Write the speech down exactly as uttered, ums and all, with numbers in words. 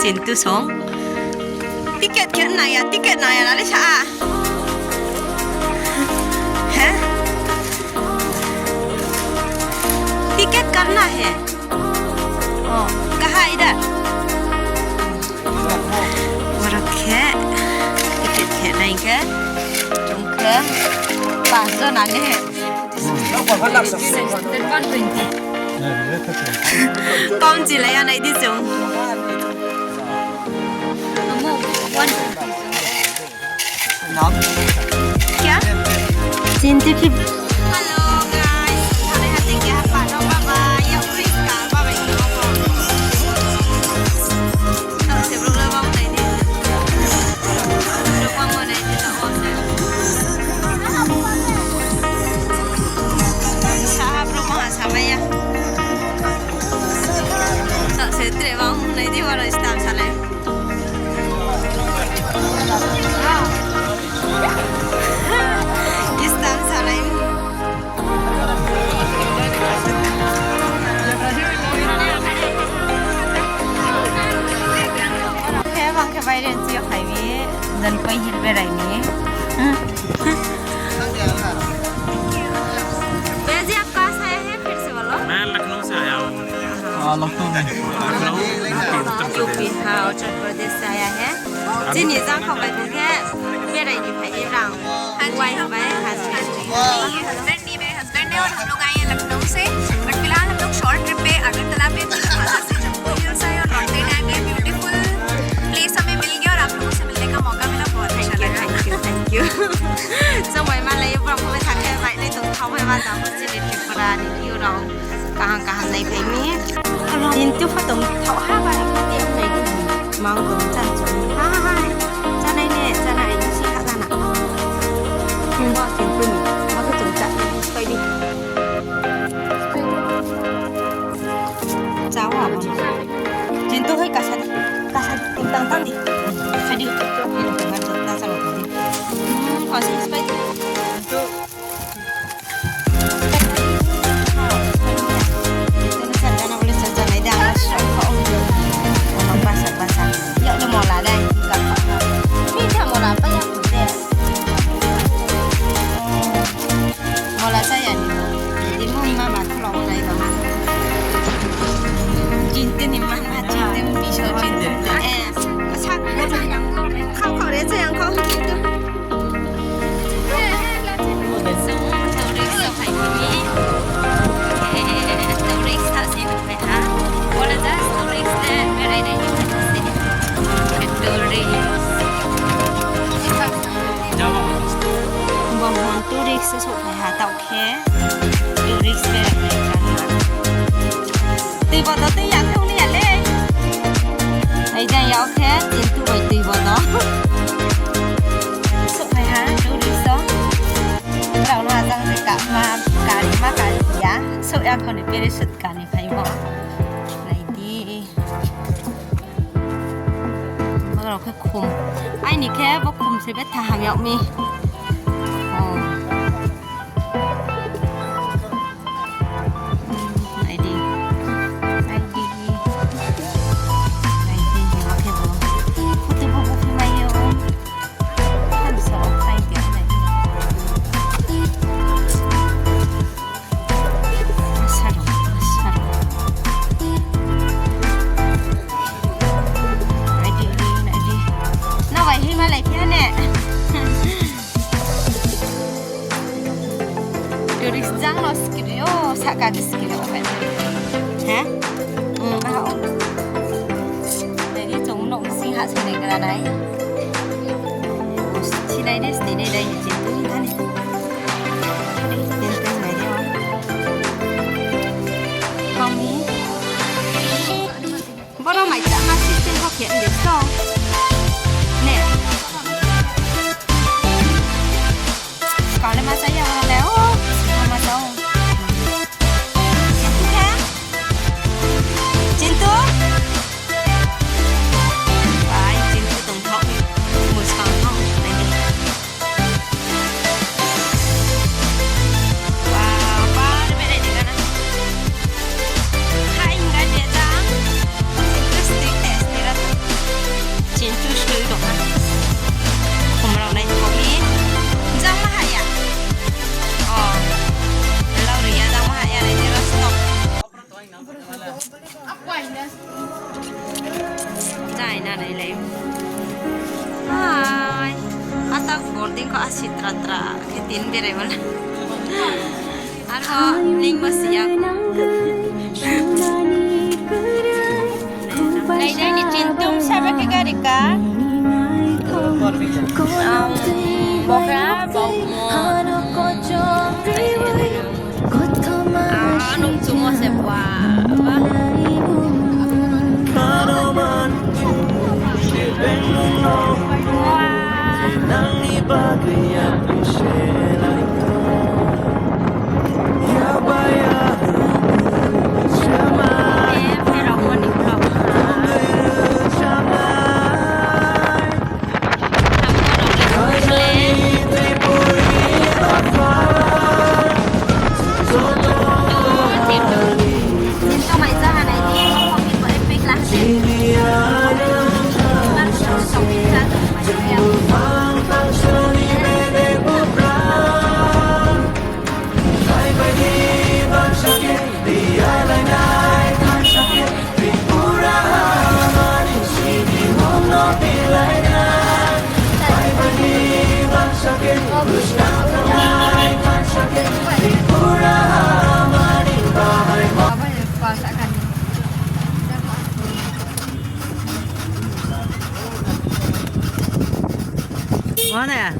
Kintu song. Ticket khe nang ya, ticket nang ya, nale sa a. He? Ticket karna hai. O, kahai da. Borok khe, ticket khe nai khe, chung khe, pas jona le. Kom chilai ya nai di chung. Kya? Chintu ki. Hello guys, thale hati kya pa no baba, ya please ka baba no. Tao se bro baba nai di. Bro baba nai di tao se. Saha bro baba samaya. Tao se tre baba nai di waro staff sale. Istan salai. Khe bang khe baire ni yo phai mi, Jalpai Hill berai ni. भैया जी, आप कहाँ से आए हैं? फिर से बोलो। मैं लखनऊ से आया हूँ। हाँ, लखनऊ में। लखनऊ, यूपी, उत्तर प्रदेश। यूपी, हाँ, उत्तर प्रदेश से आया है। Chini jang kho bai bung khe berai ni phai ni rang. Wife bai husband. ये husband नहीं, मेरे husband है और हम लोग आए हैं लखनऊ से। But फिलहाल हम लोग short trip पे अगरतला पे थे, वहाँ से जम्मू हिल्स आए और लौटते टाइम ये beautiful place हमें मिल गया और आप लोगों से मिलने का मौका मिला, बहुत अच्छा लगा। Thank you, thank you. Chwng bai malai, borok bai sakhe bai nai tong thao bai ma tamo chini Tripura ni view rao. Kaham kaham nai phai mi. Kintu photo thao ha bai nai di. Mang tong chan chong. Ha ha ha. Chanai ne, chanai ni si ha lana. Bo kintu ni. Bo khe tong cha. Spai di. Chao abo no. Kintu hai kasa di. Kasa di. Tang tang di. Hai di. Ini tengah tu ta chalo di. Hmm, kasi spai di. Kintu. Kintu ni sa jana bole sa jana ida ang sok kho. Ono basa basa. Yok ni mola dai. Ka kho. Mi ja mola pa ya tu de. Mola chaya ni. Di mo ma ma thulong nai ba ma. Jinte ni ma ma jinte ni biso jinte. Eh, sa khau khau re chaya khau jinte. Tourist sa phai ni. Eh, tourist sa se phai ha. Wala ja tourist de berai nai ni se. Tourist. Bong bong tourist se sok phai ha tao. Khe, tourist berai nai jang ha. Tui bodo tui ya khe ong ya le. Ai jang yao khe, Kintu bai tui bodo. Souhphai ha, tourist o. Rao no ajang se kama, kari ma kari ya. Souh ya kho ni parachute kani phaimo. Nai di. Bo rao khe khum. Aini khe bo khum se betha ham yag mi. O. Nai di. Nai di. Nai di, bo khe bo. Photo bo bo khe mai yo. Hamsa rao phai khe nai di. Masa rao, masa rao. Nai di, nai di. Nang bai hima lai khe ne. Tourist jang no skiri o, sahka khe skiri o bai. He? Hmm, aha o. Nai di, chung nok sing ha se nai gra nai. Sinai de, sinai de, ni chin tu ni thani. Chin tu nai de o. Kami. Boro mai chama system kho khe de to. Ne. Kale ma chaya le o. Ma chao. Chintu khe? Chintu? Bai, Chintu tong thok. Muskang thok. Nai di. Wow, par berai ni gana. Hai, hingga dia jang. Terus di tes ni ratu. Ding kho asi tra tra khe tin berai mala. Arpho lingmo si ya. Nai nai ni chintung saba khe gari ka. Am, bokra, bokmo. Ah, nung chumo se bua. Bua. Mane,